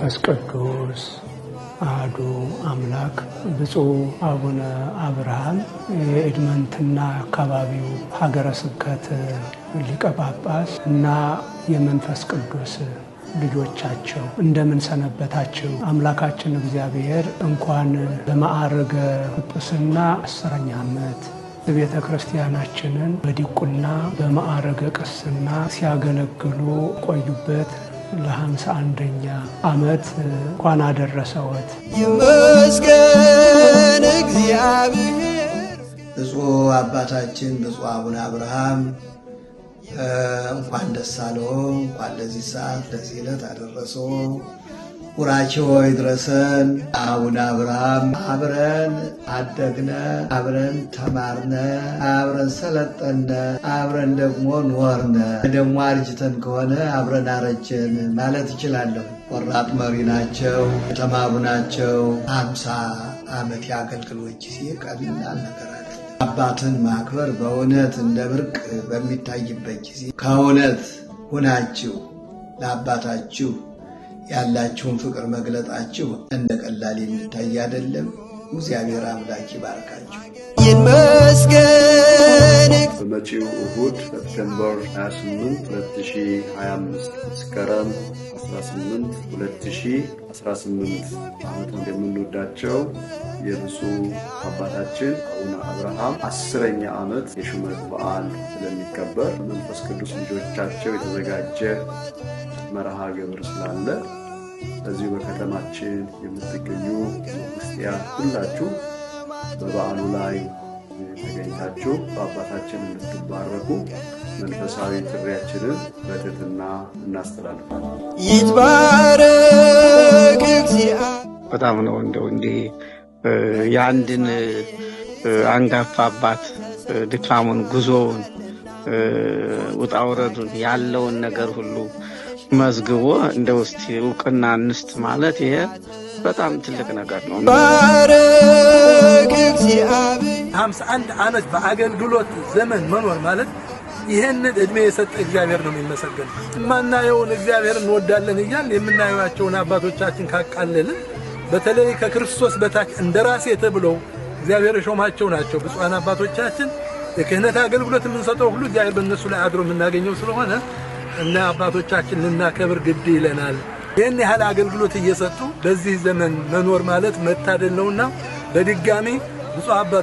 ወመንፈስ ቅዱስ አሐዱ አምላክ። ብፁዕ አቡነ አብርሃም የኤድመንትና አካባቢው ሀገረ ስብከት ሊቀ ጳጳስ እና የመንፈስ ቅዱስ ልጆቻቸው፣ እንደምን ሰነበታችሁ? አምላካችን እግዚአብሔር እንኳን በማዕረገ ጵጵስና 10ኛ ዓመት ቤተ ክርስቲያናችንን በዲቁና በማዕረገ ቅስና ሲያገለግሉ ቆዩበት ለ51ኛ ዓመት እንኳን አደረሰዎት። ይመስገን እግዚአብሔር። ብፁዕ አባታችን ብፁዕ አቡነ አብርሃም እንኳን ደስ አለዎ፣ እንኳን ለዚህ ሰዓት ለዚህ ዕለት አደረሰዎ። ቡራኬዎ ይድረሰን። አቡነ አብርሃም አብረን አደግነ፣ አብረን ተማርነ፣ አብረን ሰለጠነ፣ አብረን ደግሞ ኖርነ። ደግሞ አርጅተን ከሆነ አብረን አረጀን ማለት እችላለሁ። ቆራጥ መሪ ናቸው፣ የተማሩ ናቸው። 50 ዓመት የአገልግሎት ጊዜ ቀላል ነገር አይደለም። አባትን ማክበር በእውነት እንደ ብርቅ በሚታይበት ጊዜ ከእውነት ሁናችሁ ለአባታችሁ ያላችሁን ፍቅር መግለጣችሁ እንደ ቀላል የሚታይ አይደለም። እግዚአብሔር አምላክ ይባርካችሁ። ይመስገን። በመጪው እሁድ September 28 2025፣ መስከረም 18 2018 ዓመት የምንወዳቸው የብፁዕ አባታችን አቡነ አብርሃም 10ኛ ዓመት የሹመት በዓል ስለሚከበር መንፈስ ቅዱስ ልጆቻቸው የተዘጋጀ መርሃ ግብር ስላለ በዚሁ በከተማችን የምትገኙ ክርስቲያን ሁላችሁ በበዓሉ ላይ ተገኝታችሁ በአባታችን እንድትባረኩ መንፈሳዊ ጥሪያችንን በትህትና እናስተላልፋለን። ይትባረክ እግዚአብሔር። በጣም ነው እንደው እንዲህ የአንድን አንጋፋ አባት ድካሙን፣ ጉዞውን፣ ውጣ ውረዱን ያለውን ነገር ሁሉ መዝግቦ እንደው እስቲ እውቅና እንስጥ ማለት ይሄ በጣም ትልቅ ነገር ነው። ይትባረክ እግዚአብሔር። 51 ዓመት በአገልግሎት ዘመን መኖር ማለት ይህንን ዕድሜ የሰጠ እግዚአብሔር ነው የሚመሰገን። የማናየውን እግዚአብሔር እንወዳለን እያልን የምናየዋቸውን አባቶቻችን ካቃለልን፣ በተለይ ከክርስቶስ በታች እንደ ራሴ ተብለው እግዚአብሔር የሾማቸው ናቸው ብፁዓን አባቶቻችን። የክህነት አገልግሎት የምንሰጠው ሁሉ እግዚአብሔር በእነሱ ላይ አድሮ የምናገኘው ስለሆነ እና አባቶቻችን ልናከብር ግድ ይለናል። ይህን ያህል አገልግሎት እየሰጡ በዚህ ዘመን መኖር ማለት መታደል ነውና በድጋሚ ብፁዕ አባት